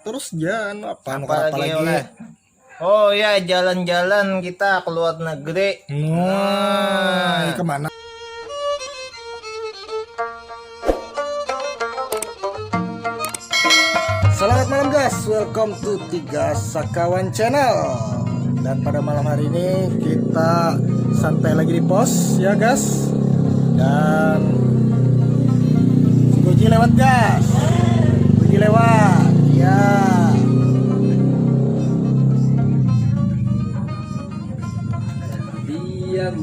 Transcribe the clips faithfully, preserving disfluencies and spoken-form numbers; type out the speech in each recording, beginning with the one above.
Terus ja, anu, apa, anu, apa lagi, lagi? Oleh? Oh ya, jalan-jalan kita ke luar negeri. Nah, nah. Kemana? Selamat malam, guys, welcome to Tiga Sakawan Channel. Dan pada malam hari ini kita santai lagi di pos, ya, guys. Dan si Goji lewat, guys. Goji lewat, ya. Diam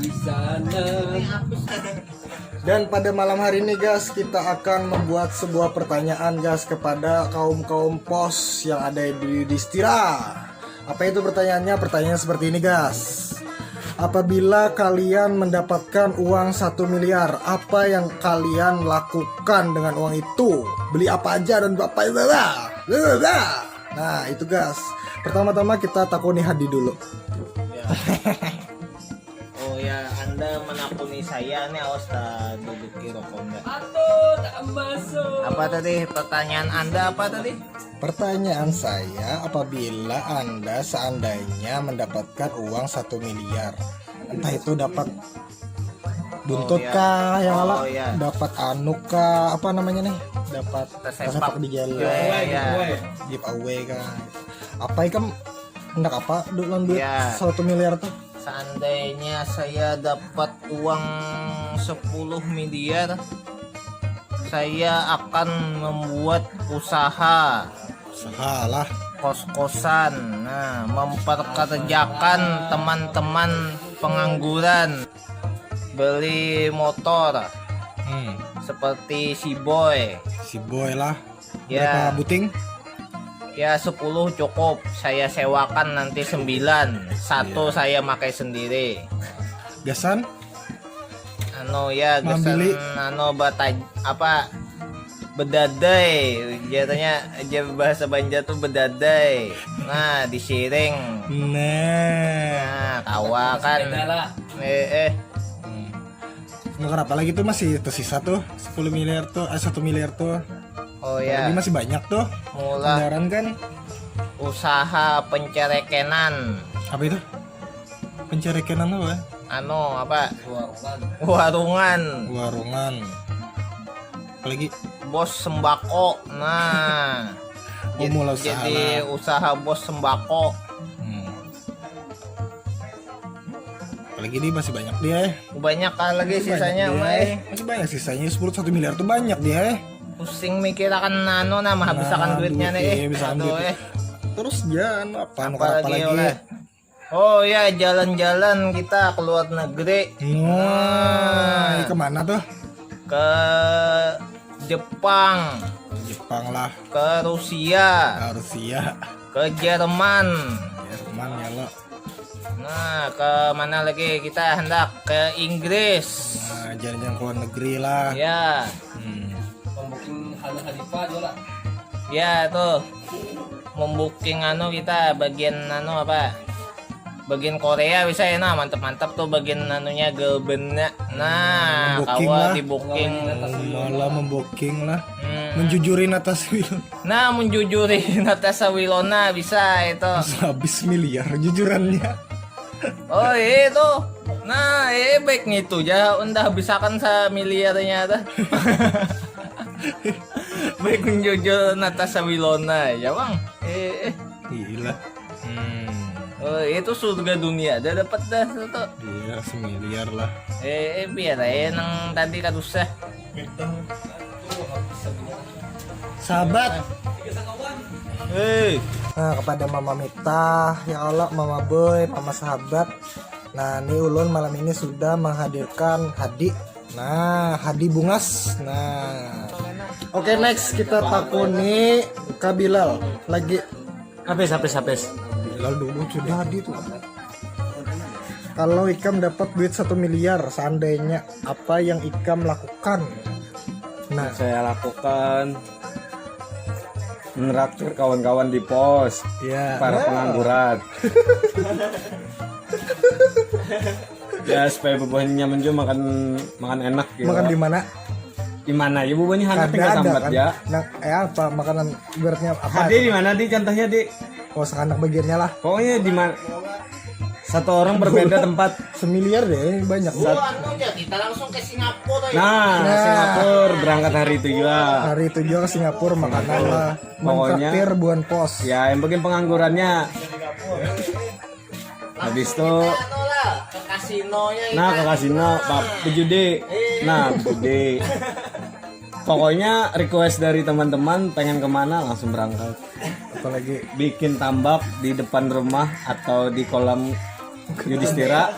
di sana. Dan pada malam hari ini, guys, kita akan membuat sebuah pertanyaan, guys, kepada kaum-kaum pos yang ada di Yudhistira. Apa itu pertanyaannya? Pertanyaannya seperti ini, guys. Apabila kalian mendapatkan uang satu miliar, apa yang kalian lakukan dengan uang itu? Beli apa aja dan apa? Nah, itu, guys. Pertama-tama kita takuni Hadi dulu. Ya. Oh ya, Anda menakuni saya nih, awas tak duduki rokok enggak? Atau tak masuk. Apa tadi pertanyaan Anda apa tadi? Pertanyaan saya, apabila Anda seandainya mendapatkan uang satu miliar, entah itu dapat buntut, oh, iya, kah, ya, oh, iya, dapat anu kah, apa namanya nih, dapat tersepak di jalan, iya, iya, giveaway kah, apa ikam hendak apa dulu duit, iya, satu miliar tuh? Seandainya saya dapat uang sepuluh miliar, saya akan membuat usaha. Usaha lah. Kos-kosan. Nah, memperkerjakan teman-teman pengangguran. Beli motor. Hmm. Seperti si Boy. Si Boy lah. Ya. Berapa buting? Ya, sepuluh cukup. Saya sewakan nanti sembilan. Satu, iya, saya makai sendiri. Gasan? Anu ya, gasan, mambili, anu, bataj-, apa, bedadai. Jatuhnya aja bahasa Banjar tuh bedadai. Nah, disiring. Nah. Nah, kawa kan. Sepeda lah. Eh, eh. Hmm. Nggak kenapa lagi tuh, masih tersisa tuh sepuluh miliar tuh, eh, satu miliar tuh. Oh ya. Ini masih banyak tuh. Mula. Kendaraan kan. Usaha pencerekenan. Apa itu? Pencerekenan apa? Anu, apa? Warungan. Warungan. Warungan. Apalagi? Bos sembako. Nah. Oh, jad-, mula usaha jadi lah. Usaha bos sembako. Hmm. Apalagi ini masih banyak dia, eh. Banyak kan lagi. Masih banyak sisanya, dia, Mai, eh. Masih banyak sisanya, sepuluh, satu miliar tuh banyak dia, eh. Pusing mikir akan anu, nah, menghabiskan, nah, duitnya nih, eh. Iya, misalkan aduh, duit, eh. Terus dia anu apa, anu, apa lagi, apa lagi? Oleh? Oh ya, jalan-jalan kita ke luar negeri. Wah, nah, kemana tuh? Ke Jepang. Jepang lah. Ke Rusia. Ke Rusia. Ke Jerman. Jerman ya lo. Nah, ke mana lagi kita hendak? Ke Inggris. Nah, jalan-jalan ke luar negeri lah. Ya. Hmm. Membuking Hana Hadifa juga lah. Ya, tuh. Membuking anu kita bagian anu apa? Bagian Korea bisa ya, nah, mantep-mantep tuh bagian anunya, gelbennya. Nah, membuking kawa lah. Dibuking. Malah membuking lah. Hmm. Menjujuri Natasha Wilona. Nah, menjujuri Natasha Wilona bisa itu. Habis miliar jujurannya. Oh, iya itu. Nah, eh, baik ngitu ja, udah habisakan samiliarnya tuh. Baik menjujur Natasha Wilona ya, Bang. Eh, eh. Gila. Hmm. Oh, itu surga dunia. Dah dapat dah satu. Iya, semiliar lah. Eh, eh, biar aja nang tadi kada usah. Sahabat. Hei. Nah, kepada Mama Mita, ya Allah, Mama Boy, Mama Sahabat. Nah, ini ulun malam ini sudah menghadirkan Hadi. Nah, Hadi Bungas. Nah. Oke, next kita takuni Kabilal lagi. Habis, habis, habis. Bilal dulu sudah Hadi tuh. Kalau ikam dapat duit satu miliar, seandainya, apa yang ikam lakukan? Nah. Saya lakukan menraktir kawan-kawan di pos, ya, para pengangguran. Ya, supaya bebuhannya nyaman juga, makan, makan enak gitu. Makan di mana? Di mana ya bubuhannya, handak tinggal sambat kan? Ya. Nah, eh apa makanan ibaratnya apa? Hadi di mana, di contohnya, di? Oh, sakanak bagiannya lah. Pokoknya di mana? Satu orang berbeda tempat. Semiliar deh, banyak. Sat- Anu aja, kita langsung ke Singapura ya. Nah, nah. Singapura berangkat hari itu juga. Hari itu juga ke Singapura, makanan lah. Pokoknya mentraktir buan pos. Ya, yang bikin penganggurannya. Habis itu anu lah, ke kasinonya. Nah, ke kasino, Pak, bejudi. Nah, bejudi. Pokoknya request dari teman-teman pengen kemana langsung berangkat. Apalagi bikin tambak di depan rumah atau di kolam Yudhistira.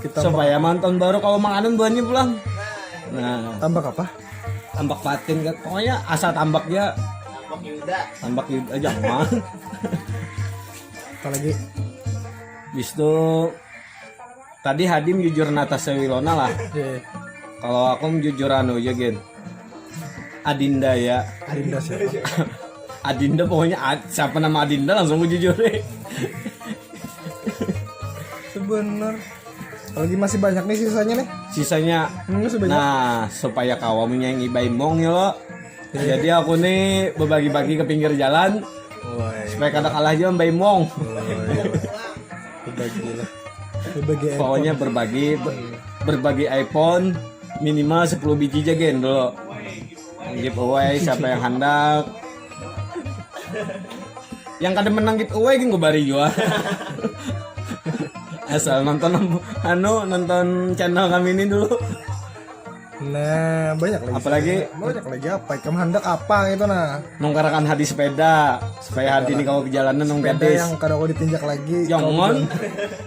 Kita supaya mau tahun baru kalau makanan buahnya pulang. Nah, tambak apa? Tambak patin kan. Pokoknya asal tambak ya. Tambak Yuda. Tambak Yuda aja aman. Apalagi? Bis itu tadi Hadim jujur Natasha Wilona lah. Iya. Kalau aku jujur anu aja, Gen. Adinda ya. Adinda siapa? Adinda pokoknya ad- siapa nama Adinda langsung aku jujur. Sebener. Apalagi masih banyak nih sisanya nih. Sisanya. Hmm, masih banyak. Nah, supaya kawa menyaingi Baimong ya lo. Iya. Jadi aku nih berbagi-bagi ke pinggir jalan. Woi. Supaya kada kalah aja sama Baimong. Woi. Berbagi lah. Berbagi iPhone. Pokoknya berbagi, be- berbagi iPhone minimal sepuluh biji aja, Gen, dulu. Giveaway siapa yang handak. Yang kada menang giveaway gin gue bari jua. Asal nonton anu, nonton channel kami ini dulu. Nah, banyak lagi. Apalagi banyak lagi apa? Ikam handak apa gitu nah? Nungkarakan Hadi sepeda supaya Hadi ini kalau ke jalanan nung gadis. Yang kada kau ditinjak lagi. Jangan.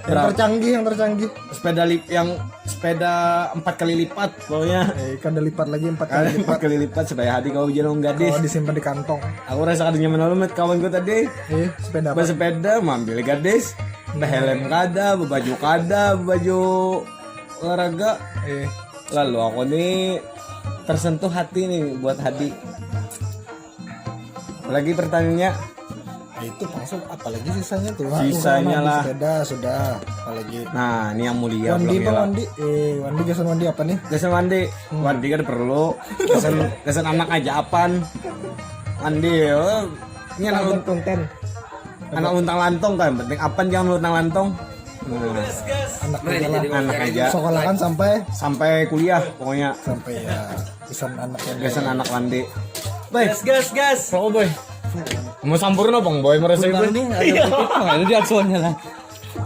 Yang tercanggih, yang tercanggih. Sepeda lip yang sepeda empat kali lipat pokoknya. Eh, kada lipat lagi, empat kali lipat. Empat kali lipat supaya Hadi kalau jalan gadis. Kalau disimpan di kantong. Aku rasa kada nyaman lalu met kawanku tadi. Eh, sepeda apa? Bersepeda mambil gadis. Nah, helm kada, baju kada, baju olahraga. Eh. Lalu aku nih tersentuh hati nih buat Hadi. Lagi pertanyaannya. Nah, itu langsung apalagi sisanya tuh. Sisanya lah. Sepeda sudah, apalagi. Nah, ini yang mulia. Wandi apa Wandi? Eh, Wandi gasan Wandi apa nih? Gasan Wandi. Hmm. Wandi kan perlu. Gasan gasan anak aja apan. Wandi, oh, ini anak konten. Anak luntang lantung kan, penting apan jangan luntang lantung. Nah, anak aja lah. Anak aja. Sekolah kan sampai sampai kuliah pokoknya. Sampai ya. Pesan anak yang pesan anak Wandi. Boy. Gas, gas, gas. Rokok, Boy. Mau sampurna, Bang Boy, merasa Bang, Boy. Ini ada titik, nah, ini diaksuannya lah.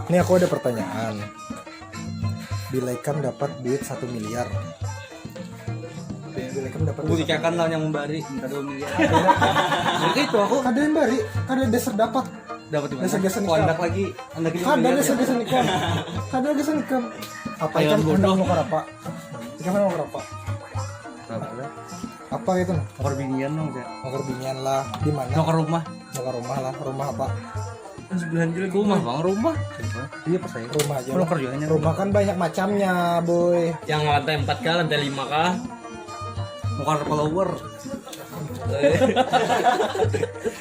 Ini aku ada pertanyaan. Bila ikam dapat duit satu miliar. Bila ikam dapat duit satu miliar. Aku berikan lah yang membari, minta dua miliar. Itu aku. Kada yang bari, kada dasar dapat. Dapat di mana? Dasar gasan ikam. Kondak lagi. Kada dasar gasan ikam. Kada gasan ikam. Apa ikam bodoh. Ikam nukar apa? Ikam nukar apa? Apa gitu nah? Nukar binian dong, Cak. Nukar binian lah. Di mana? Nukar rumah. Nukar rumah lah. Rumah apa? Sebelahan juga rumah, Bang, rumah. Iya, percaya. Rumah aja. Nukar juga hanya rumah kan banyak macamnya, Boy. Yang lantai empat kah, lantai lima kah? Nukar follower.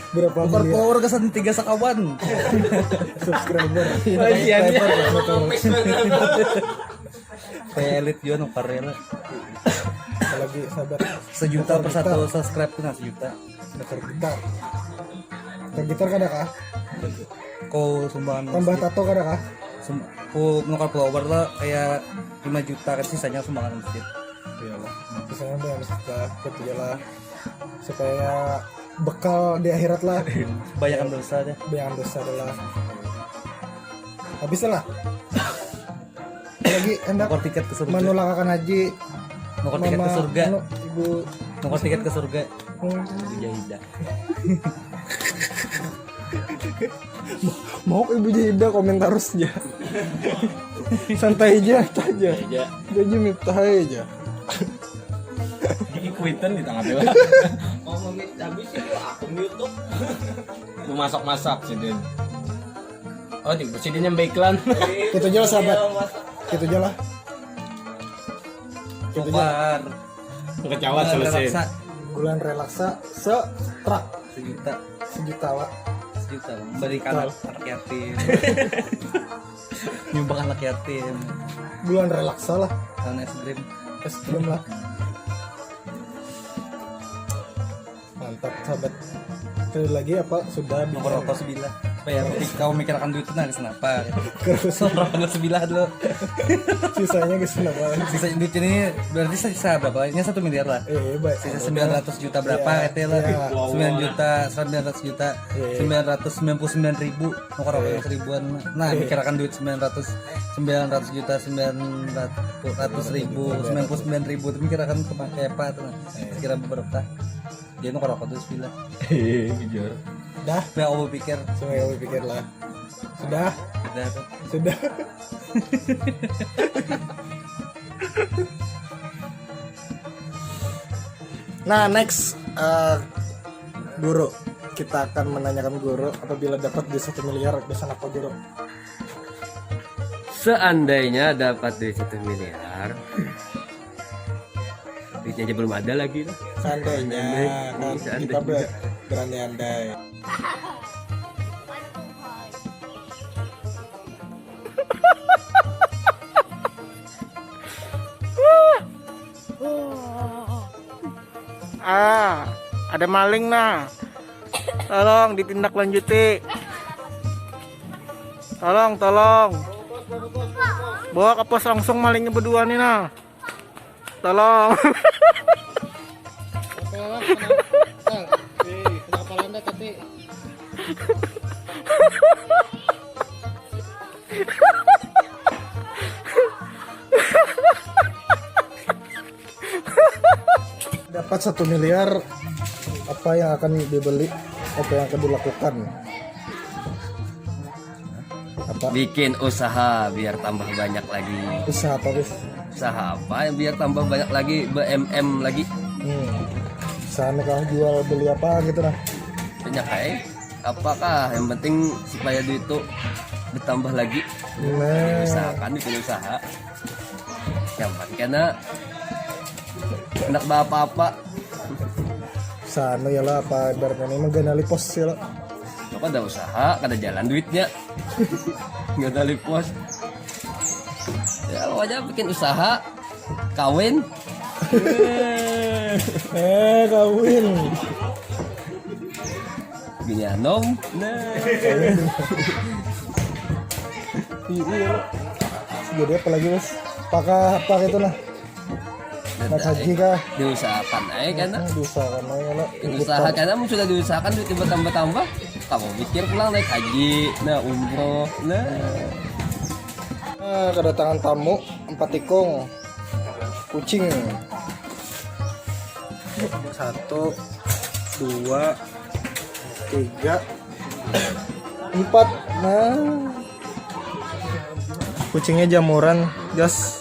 Berapa miliar? Nukar follower gasan tiga sakawan. Subscriber. Oh, iya, iya. Kayak elit juga nukar ya lah. Apalagi sabar. Sejuta per satu subscribe tuh, nah, sejuta. Nukar gitar. Nukar gitar kada kah? Kau sumbangan masjid. Tambah tato kada kah? Sum- kau nukar follower lah kayak lima juta kan, sisanya sumbangan masjid. Iya lah. Sisanya sumbangan masjid lah, gitu ya lah. Supaya bekal di akhirat lah. Banyakan dosa deh. Banyakan dosa adalah. Habis lah. Lagi hendak nukar tiket ke surga. Menulakan haji. Nukar tiket ke surga. Anu, ibu nukar tiket ke surga. Hmm. Ibu Jahidah. Mau ibu Jahidah komen terus aja. Santai aja, aja. Iya. Dia aja minta aja. Ini kuitan di tengah tengah. Mau memit habis itu akun YouTube. Lu masak-masak sidin. Oh, di sidin yang baiklan. Itu aja lah, sahabat. Itu aja lah. Itu aja. Tukar. Kecewa selesai. Relaksa. Bulan relaksa setrak. Sejuta. Sejuta lah. Sejuta, Bang. Berikan anak yatim. Nyumbang anak yatim. Bulan relaksa lah. Tanah es krim. Es krim lah. Sahabat, sekali lagi apa sudah Nomor bikin rokok sebilah. Supaya lebih kau mikirakan duit nah, kenapa? Terus Nomor rokok sebilah dulu. Sisanya ke sana apa? Sisa duit ini berarti sisa berapa? Ini satu miliar lah. Eh, baik. Sisa sembilan ratus juta berapa Iya, katanya lah? iya. Sembilan juta, sembilan ratus juta. Iya. Sembilan ratus sembilan puluh sembilan ribu. Nomor rokok Iya. seribuan. Nah, mikirakan duit sembilan ratus, sembilan ratus juta, sembilan ratus ribu, sembilan puluh sembilan ribu itu mikirakan kemakai apa tuh? Nah. Kira berapa? Dia nomor rokok tuh sebilah. Hehehe, jujur. Dah, Supaya aku pikir. Semuanya aku pikir lah. Sudah, Udah tuh. Sudah. Nah, next, eh, guru, kita akan menanyakan guru apabila dapat duit satu miliar, pesan apa, guru? Seandainya dapat duit satu miliar, duitnya aja belum ada lagi lah. Seandainya, kan, Seandainya. Kita ber- berandai-andai. Ah, ada maling nah. Tolong ditindaklanjuti. Tolong, tolong. Bawa ke pos langsung malingnya berdua nih nah. Tolong. Kenapa landa tapi Dapat satu miliar, apa yang akan dibeli, apa yang akan dilakukan? Apa Bikin usaha biar tambah banyak lagi. Usaha apa, Bis? Usaha apa yang biar tambah banyak lagi, B M M lagi? Hmm. Usaha nih, kalau jual beli apa gitu nah. Banyak, hai. Apakah yang penting supaya duit tuh bertambah lagi? Nah, Usahakan, bikin usaha. Yang penting kena hendak bawa apa-apa. Usaha anu ya lah, apa ibaratnya ini mah ganali pos ya lah. Apa ada usaha, kada jalan duitnya. Nggak ada lipos. Ya, lo aja bikin usaha, kawin. Eh, kawin. Bini anom. Nah. Iya, iya. Jadi apa lagi, Mas? Apakah apa gitu nah? Naik haji kah? Diusahakan aja kan. Hmm, diusahakan aja lah. Usaha karena mun sudah diusahakan, duit bertambah-tambah, kamu pikir pulang naik haji, nah, umroh, nah. Nah, kedatangan tamu empat ikung kucing. Satu, dua, tiga, empat. Nah, kucingnya jamuran, jos.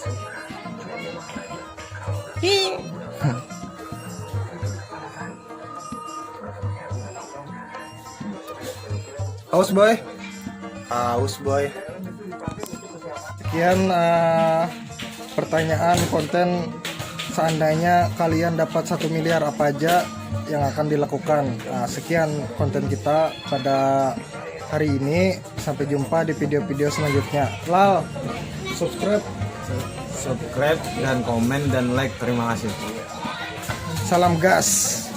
Haus, boy. Haus, boy. Sekian, eh, pertanyaan konten, seandainya kalian dapat satu miliar, apa aja yang akan dilakukan. Nah, sekian konten kita pada hari ini. Sampai jumpa di video-video selanjutnya. Lal, subscribe. Subscribe dan komen dan like. Terima kasih. Salam gas.